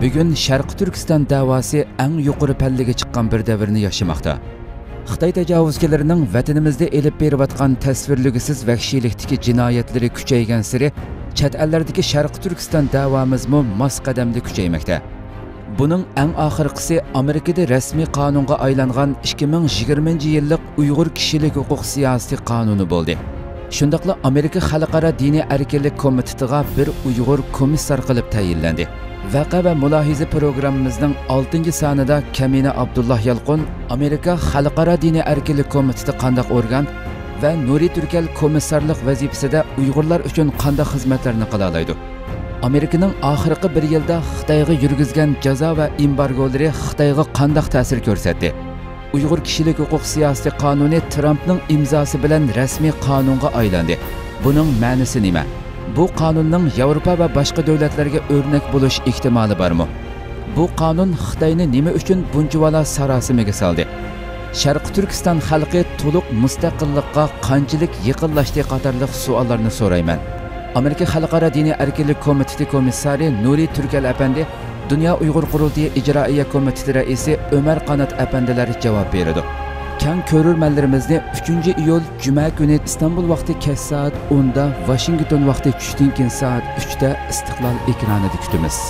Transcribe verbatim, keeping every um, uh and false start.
بۈگۈن شەرقىي تۈركىستان دەۋاسى ئەڭ يۇقىرى پەللىگە چىققان بىر دەۋرنى ياشىماقتا. خىتاي تاجاۋۇزچىلىرىنىڭ ۋەتىنىمىزدە ئېلىپ بېرىۋاتقان تەسۋىرلىگۈسىز ۋەھشىيلىكتىكى جىنايەتلىرى كۈچەيگەنسېرى، چەت ئەللەردىكى شەرقىي تۈركىستان دەۋامىزمۇ ماس قەدەمدە كۈچەيمەكتە. بۇنىڭ ئەڭ ئاخىرقىسى ئامېرىكىدا رەسمىي قانۇنغا ئايلانغان ئىككى مىڭ يىگىرمىنچى يىللىق ئۇيغۇر كىشىلىك ھوقۇق سىياسىتى قانۇنى بولدى. شۇنداقلا ئامېرىكا خەلقئارا دىنىي ئەركىنلىك كومىتېتىغا بىر ئۇيغۇر كومىسسار قىلىپ تەيىنلەندى. ۋەقە ۋە مۇلاھىزە پروگراممىمىزنىڭ ئالتىنچى سانىدا كەمىنە ئابدۇللا يالقۇن ئامېرىكا خەلقئارا دىنىي ئەركىنلىك كومىتېتى قانداق ئورگان ۋە نۇرى تۈركەل كومىسسارلىق ۋەزىپىسىدە ئۇيغۇرلار ئۈچۈن قانداق خىزمەتلەرنى قىلالايدۇ؟ ئامېرىكىنىڭ ئاخىرقى بىر يىلدا خىتايغا يۈرگۈزگەن جازا ۋە ئېمبارگولىرى خىتايغا قانداق تەسىر كۆرسەتتى؟ ئۇيغۇر كىشىلىك ھوقۇق سىياسىتى قانۇنى ترامپنىڭ ئىمزاسى بىلەن رەسمىي قانۇنغا ئايلاندى. بۇنىڭ مەنىسى نېمە؟ بۇ قانۇننىڭ ياۋروپا ۋە باشقا دۆلەتلەرگە ئۆرنەك بولۇش ئېھتىمالى بارمۇ؟ بۇ قانۇن خىتاينى نېمە ئۈچۈن بۇنچىۋالا ساراسىمىگە سالدى؟ شەرقىي تۈركىستان خەلقى تولۇق مۇستەقىللىققا قانچىلىك يېقىنلاشتى قاتارلىق سوئاللارنى سورايمەن. ئامېرىكا خەلقئارا دىنىي ئەركىنلىك كومىتېتى كومىسسارى نۇرى تۈركەل ئەپەندى، دۇنيا ئۇيغۇر قۇرۇلتىيى ئىجرائىيە كومىتېتى رەئىسى ئۆمەر قانات ئەپەندىلەر جاۋاب بېرىدۇ. كەڭ كۆرۈرمەنلىرىمىزنى ئۈچىنچى ئىيۇل جۈمە كۈنى ئىستانبۇل ۋاقتى كەچ سائەت ئوندا، ۋاشىنگتون ۋاقتى چۈشتىن كېيىن سائەت ئۈچتە ئىستىقلال ئېكرانىدا كۈتىمىز.